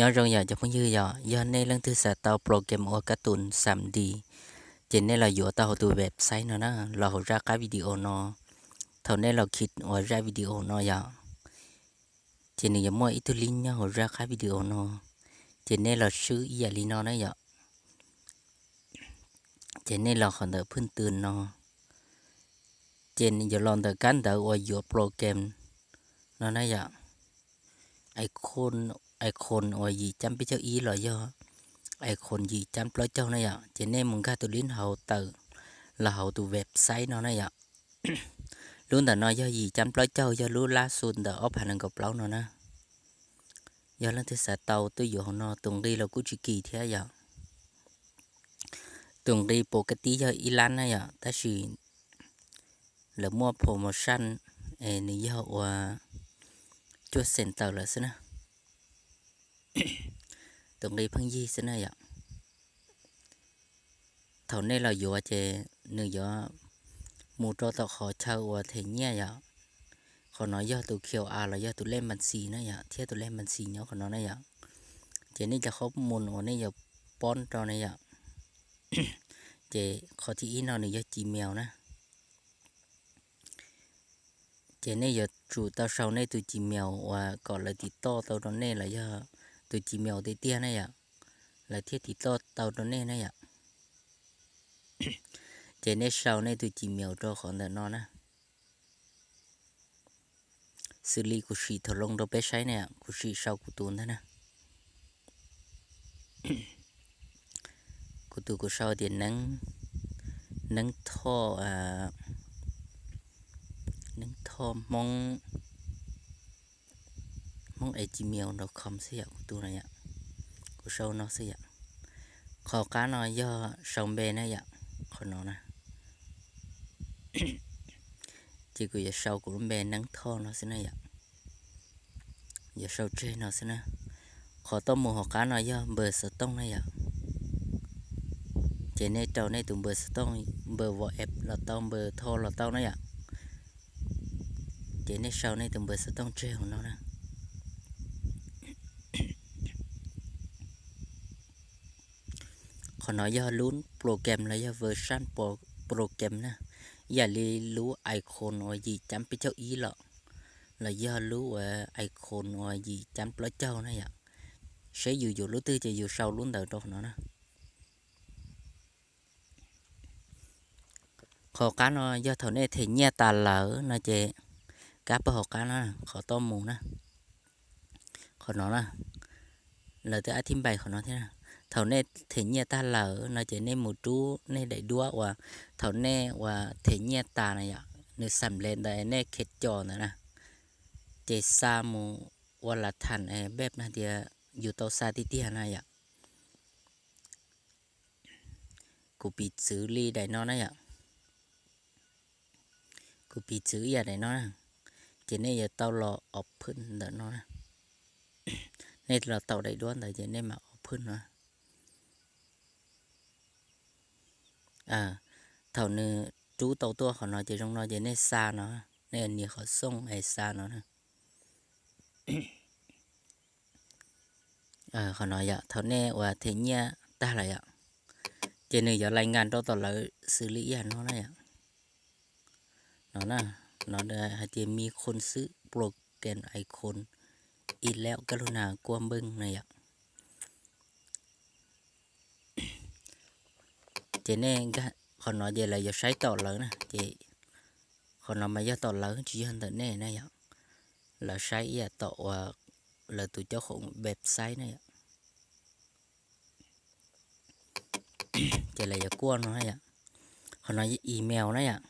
Nyob zoo yom cov phooj ywg, yog, yog nej leej twg xav tau program ua kab tus xam dis, ces nej los yuav tau hauv tus website no na, los hauv zaj qab video no. Thaum nej los khij ua zaj video no yom, ces nws yuav muaj ib tug link nyob hauv zaj qab video no, ces nej los swb ib yam li no na yom. Ces nej los qhov ntawm phwj tws no, ces yuav los ntawm kab ntawv uas yuav program no na yom. Icon uas yim cab peb caug ib los yog icon yim cab plaub caug na yom, ces nej mus nkag tus link hauv tawm los hauv tus website no na yom. Lub ntawm no yog yim cab plaub caug, yog lub lab xu ntawm ob phav nees nkaum plaub no na. Yog leej twg xav tau tuaj yuav hauv no, tus nqi los kuj tsis kim thiab yom. Tus nqi puas kab tib yog ib lab na yom, tab sis lawv muaj promotion es nws yog ua cuaj xees tawm lawm xwb na. Tus nqi pheej yig xwb na yom. Thaum nej los yuav ces nws yuav mus rau tom qhov chaw uas them nyiaj yom. Qhov no yog tus Q R los yog tus lej npas xis na yom, thiab tus lej npas xis nyob qhov no na yom. Ces nej cov qhob mus uas nej yuav pob rau na yom, ces qhov thib ib no nws yog Gmail na. Ces nej yuav tsum tau sau nej tus Gmail uas kom lawv tiv toj tau rau nej los yog tus Gmail tiag tiag na yom, lawv thiaj tiv toj tau rau nej na yom. Ces nej sau nej tus Gmail rau qhov ntawm no na. Xws li kuv sim thaum loo rau peb saib na, kuv sim sau kuv tus ntag na. Kuv tus kuv sau tias Neeb, Neeb Thoj, Neeb Thoj Hmoob, Hmoob at gmail dot com xwb yom, kuv tus no yom. Kuv sau no xwb yom. Qhov qab no yog sau npe na yom, qhov no na. Ces kuv yuav sau kuv lub npe Neeb Thoj no xwb na yom. Yuav sau tseg no xwb na. Qhov tuaj mus hauv qab no yog npawb xov tooj na yom. Ces nej rau nej tus npawb xov tooj, npawb WhatsApp los tau, npawb thoj los tau na yom. Ces nej sau nej tus npawb xov tooj tseg hauv no na. Qhov no yog lub program los yog version program na, ib yam li lub iClone uas yim cab peb caug ib los, los yog lub uas iClone uas yim cab plaub caug na yom. Seb yus yuav lub twg ces yus sau lub ntawd rau qhov no na. Qhov qab no yog thaum nej them nyiaj tas lawm no ces kab pawg hauv qab no, qhov tuaj mus na, qhov no na, lawv twb ab thib npais qhov no thiab na. Thaum nej them nyiaj tag lawm no ces nej mus rub nej daim duab uas thaum nej uas them nyiaj tas na yom, nws xam lev ntawd nej khev cos ntawd na, ces xa mus ua las tham es npej na tias yus tau xa tiag tiag na yom. Kuv piv txwv li daim no na yom. Kuv piv txwv ib yam daim no na, ces nej yuav tau los open ntawm no na. Nej los taus daim duab ntawd ces nej mam open no. Thaum nws rub tau tuaj qhov no ces zoo no ces nej xa no, nej nias qhov xooj es xa no na. Qhov no yom, thaum nej uas them nyiaj tag lawm yom, ces nws yuav lais nkas rau tom lawv xws li ib yam no na yom. No na, no hais tias mi khon xwb, program iClone ib leb kaj lug nas kuaj npeej na yom. Ces nej, qhov no ces lawv yuav saib tom lawv na, ces qhov no mas yog tom lawv tsis yog ntawm nej na yom. Lawv saib ib yam tom uas lawv tus coj khoom website na yom. Ces lawv yuav kuaj no na yom. Qhov no email na yom.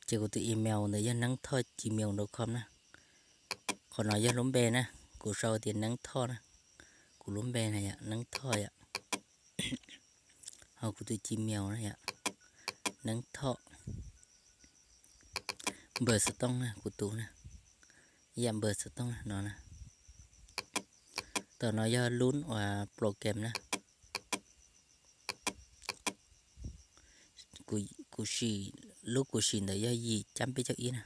Ces kuv tus email ntawd yog neeb thoj gmail dot com na. Qhov no yog lub npe na, kuv sau tias Neeb Thoj na. Kuv lub npe na yom, Neeb Thoj yom. Ho kuv tus gmail na yom, Neeb Thoj. Npawb xov tooj na, kuv tus na, ib yam npawb xov tooj no na. Tom no yog lub uas program na. Kuv sim, lub kuv sim ntawd yog yim cab peb caug ib na.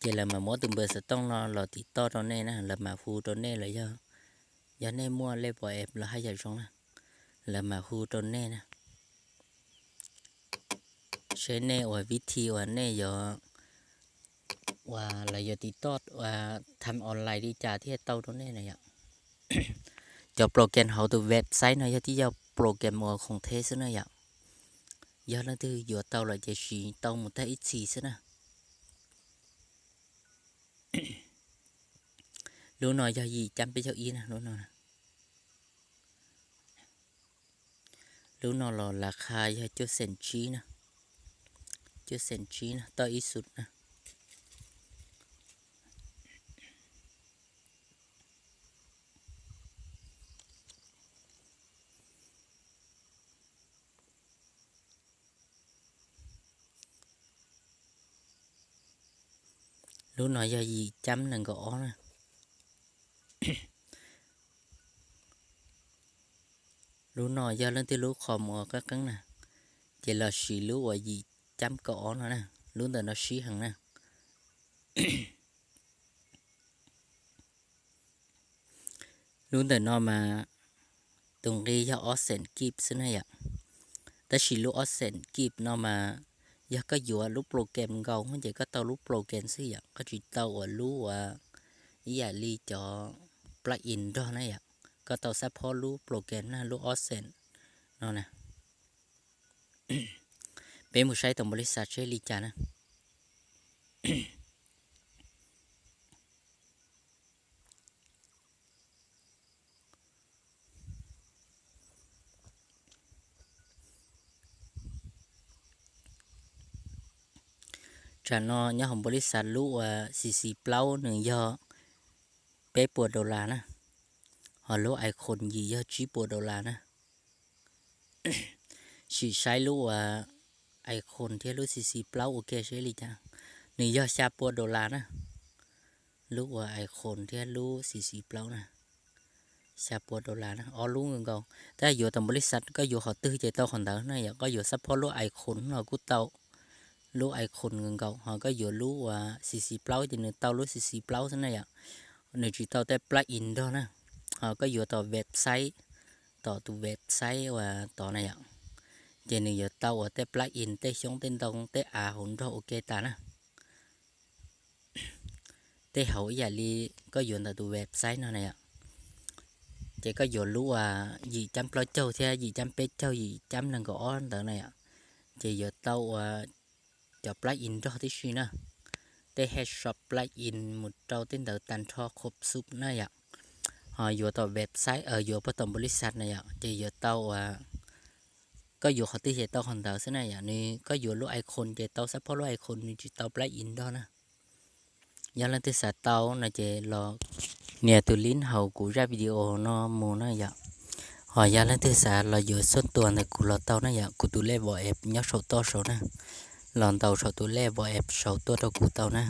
Ces lawv mam muab tus npawb xov tooj no los tim toj rau nej na, lawv mam hu rau nej los yog, yog nej muaj lej vauv ev los haj yam zoo na, lawv mam hu rau nej na. Seb nej ua vib thi uas nej yuav, uas lawv yuav tim toj ua tham online li cas thiaj tau rau nej na yom. Cov program hauv tus website no yog tib yog program uas khoom theb xwb na yom. Yog leej twg yuav tau lawm ces siv tau mus tag ib txhis xwb na. Lub no yog yim cab peb caug ib na, lub no. Lub no los lav qha yog cuaj xees tsib na, cuaj xees tsib na, toj ib xus na. Lub no yog yim cab nees nkaum ob na. Lub no yog leej twg lub qhov muag qeeb qeeb na, ces los siv lub uas yim cab kaum ob no na, lub ntawm no sib heev na. Lub ntawm no mas tus nqi yog ob xees kib xwb na yom. Tab sis lub ob xees kib no mas yog koj yuav lub program nkaus ces koj tau lub program xwb yom, koj tsis tau uas lub uas ib yam li cov plug-in nrog na yom, koj tau xab phob lub program na, lub ob xees no na. Peb mus saib tom npaum li xav seb li cas na. Tsam no nyob hauv npaum li xav lub uas xi xi plaub nws yog peb puas dollar na, ho lub iClone yim yog tsib puas dollar na. Sim saib lub uas iClone thiab lub xi xi plaub ua ke seb li cas. Nws yog xya puas dollar na. Lub uas iClone thiab lub xi xi plaub na, xya puas dollar na, ob lub nkaus nkaus. Tab yuav tom npaum li xav koj yuav qhov twg ces tau qhov ntawd na yom, koj yuav xab phob lub iClone no kuj tau, lub iClone nkaus nkaus, ho koj yuav lub uas xi xi plaub ces nws tau lub xi xi plaub xwb na yom. Nws tsis tau tej plug-in nrog na, ho koj yuav tom website, tom tus website uas tod na yom, ces nws yuav tau uas tej plug-in, tej xyoob tej ntoo tej av hauv nrog ua ke tas na. Tej hauv ib yam li koj yuav ntawm tus website no na yom, ces koj yuav lub uas yim cab plaub caug thiab yim cab peb caug, yim cab nees nkaum ob ntawd na yom, ces yuav tau uas cov plug-in nrog tib si na. Tej headshot plug-in mus rau tej ntawd tag nrho khuv xub na yom. Ho yuav tom website, yuav puag tom npaum li xav na yom, ces yuav tau uas koj yuav qhov twg ces tau qhov ntawd xwb na yom. Nws koj yuav lub iClone ces tau xab phob lub iClone, nws tsis tau plug-in nrog na. Yog leej twg xav tau no ces los nias tus link hauv kuv zaj video no mus na yom. Ho yog leej twg xav los yuav xuaj tuas ntawm kuv los tau na yom, kuv tus lej vauv ev nyob saum toj saud na. Los ntaus saum tus lej vauv ev saud tuaj rau kuv tau na.